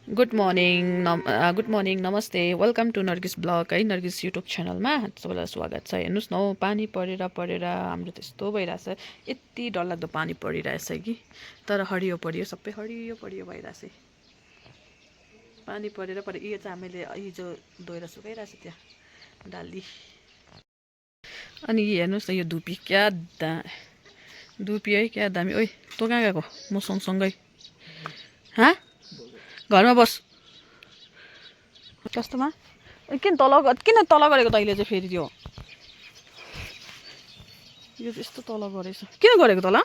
Good morning नमस्ते welcome to Nargis blog है नर्गिस YouTube च्यानलमा सबैलाई स्वागत छ। हेर्नुहोस् न पानी परेर हाम्रो त्यस्तो भइरहेछ। यति डरलाग्दो पानी परिरहेछ कि तर हरियो परियो सबै हरियो परियो भइरहेछ। पानी परेर यो चाहिँ हामीले हिजो धोएर सुकाइरहेछ त्यहाँ डाली। अनि हेर्नुहोस् न यो धुपी क्या धुपी है क्या दामी। ओइ तँ कहाँ गएको? म सँगसँगै हाँ घरमा बस कस्तोमा किन तल गरेको तैँले चाहिँ फेरि यो यस्तो तल गरेछ किन गरेको तल?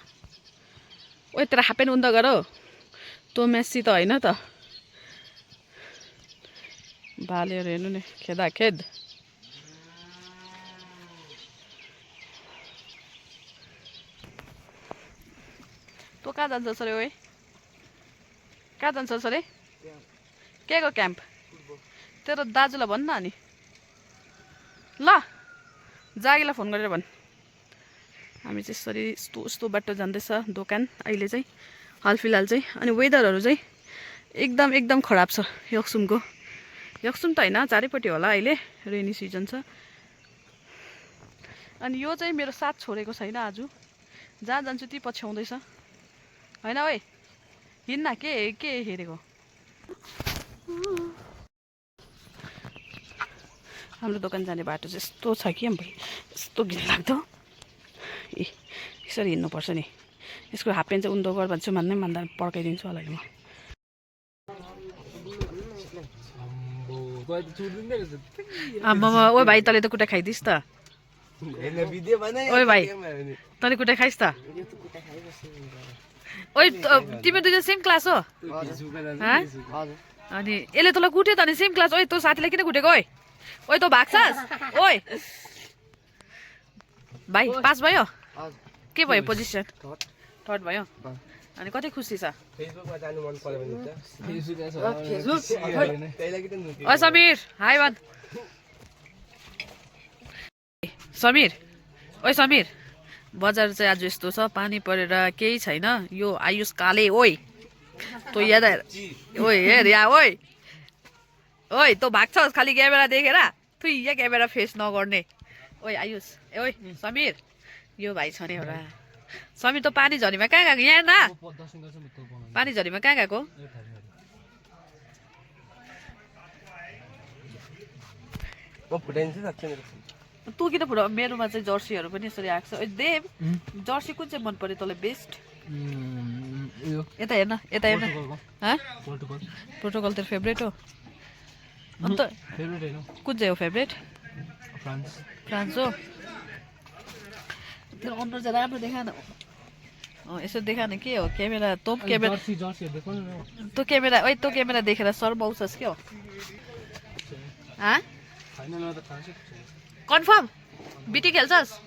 ओ तेरो हापेन उन्द गर तँ मेस्सी त होइन त। भालेर हेर्नु नि खेद तँ कहाँ जान्छस् अरे? ओए कहाँ जान्छस् अरे? के को क्याम्प? तेरो दाजुलाई भन् न अनि ल जागिलाई फोन गरेर भन्। हामी चाहिँ यसरी यस्तो बाटो जाँदैछ दोकान अहिले चाहिँ हालफिलहाल चाहिँ। अनि वेदरहरू चाहिँ एकदम खराब छ यक्सुमको। यक्सुम त होइन चारैपट्टि होला अहिले रेनी सिजन छ। अनि यो चाहिँ मेरो साथ छोडेको छैन आज। जहाँ जान्छु ती पछ्याउँदैछ होइन? ओए हिँड्न के हेरेको? हाम्रो दोकान जाने बाटो चाहिँ यस्तो छ कि यस्तो घिनलाग्दो। ए यसरी हिँड्नुपर्छ नि। यसको हाफ प्यान्ट चाहिँ उन्दो गर भन्छु मान्दा पड्काइदिन्छु होला म। आम्मामा ओ भाइ तँले त कुटा खाइदिस् त। ओइ भाइ तँले कुटा खाइस् त? ओइ तिमी दुईजना सेम क्लास हो? अनि यसले तँलाई कुट्यो त? अनि सेम क्लास। ओइ तँ साथीलाई किन कुटेको? ओइ तँ भाग्छस्? ओइ भाइ पास भयो? के भयो पोजिसन? थर्ड भयो। अनि कति खुसी छ? ओ समीर हाई भन्। समीर ओइ समीर बजार चाहिँ आज यस्तो छ पानी परेर केही छैन। यो आयुष काले ओइ तँ याद ओइ हेर या ओइ तँ भाग्छस् खालि क्यामेरा देखेर? थुइ यहाँ क्यामेरा फेस नगर्ने। ओइ आयुष ओइ समीर यो भाइ छ नि एउटा समीर। तँ पानी झरीमा कहाँ गएको? यहाँ न पानी झरीमा कहाँ गएको? तँ किन फुट? मेरोमा चाहिँ जर्सीहरू पनि यसरी आएको छ। देव जर्सी कुन चाहिँ मन पर्यो तँलाई बेस्ट? यता हेर्न प्रोटोकल तेरो फेभरेट हो? अन्त कुन चाहिँ हो फेभरेट? फ्रान्स हो? तेरो अनुहार चाहिँ राम्रो देखा न। यसो देखा न के हो क्यामेरा? तँ क्यामेरा ओइ तँ क्यामेरा देखेर शर्माउँछस् क्या हो? कन्फर्म बिटी खेल्छस्?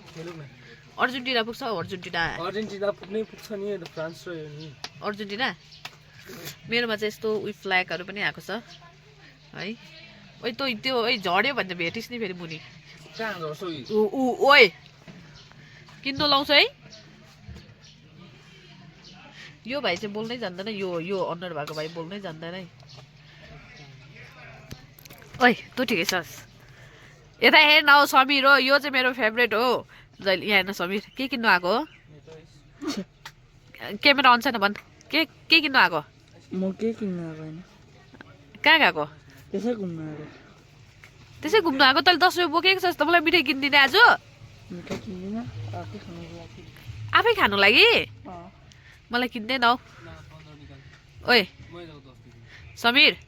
अर्जेन्टिना पुग्छ? अर्जेन्टिना पुग्छ नि फ्रान्स र अर्जेन्टिना। मेरोमा चाहिँ यस्तो उयो फ्ल्यागहरू पनि आएको छ है। ओइ तँ त्यो ओइ झड्यो भने त भेटिस् नि फेरि मुनि। ओइ किन्नु लाउँछ है? यो भाइ चाहिँ बोल्नै जान्दैन। यो अनुहार भएको भाइ बोल्नै जान्दैन है। ओइ तँ ठिकै छस्? यता हेर्न हो समीर हो यो चाहिँ मेरो फेभरेट हो। जहिले यहाँ हेर्न समीर के किन्नु आएको हो? क्यामेरा अन छैन भन्। के किन्नु आएको? म के किन्नु आएको होइन। कहाँ गएको? त्यसै घुम्नु आएको? तैँले 10 रुपियाँ बोकेको छस् त मलाई मिठाई किनिदिने आज? आफै खानु लागि? मलाई किन्दैन हौ। ओइ समीर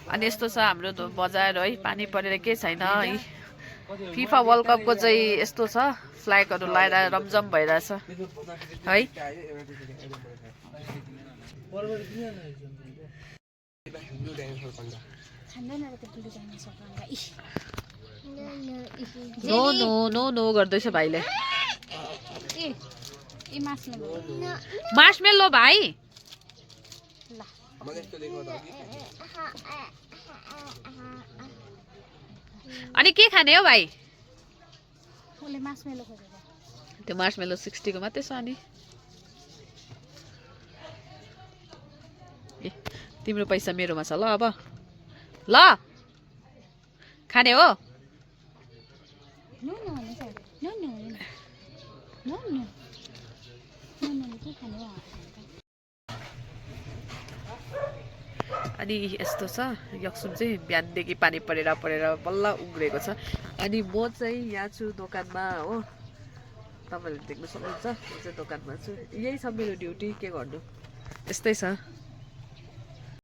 अनि यस्तो छ हाम्रो बजार है। पानी परेर के छैन है। फिफा वर्ल्ड कपको चाहिँ यस्तो छ फ्ल्यागहरू लगाएर रमझम भइरहेछ है। नो गर्दैछ भाइले। मार्समेलो भाइ अनि के खाने हो भाइ? त्यो मार्समेलो 60 को मात्रै छ। अनि ए तिम्रो पैसा मेरोमा छ ल अब ल खाने हो अनि यस्तो छ यक्सुम चाहिँ बिहानदेखि पानी परेर परेर बल्ल उग्रेको छ अनि म चाहिँ यहाँ छु दोकानमा हो तपाईँहरूले देख्नु सक्नुहुन्छ म चाहिँ दोकानमा छु यही छ मेरो ड्युटी के गर्नु यस्तै छ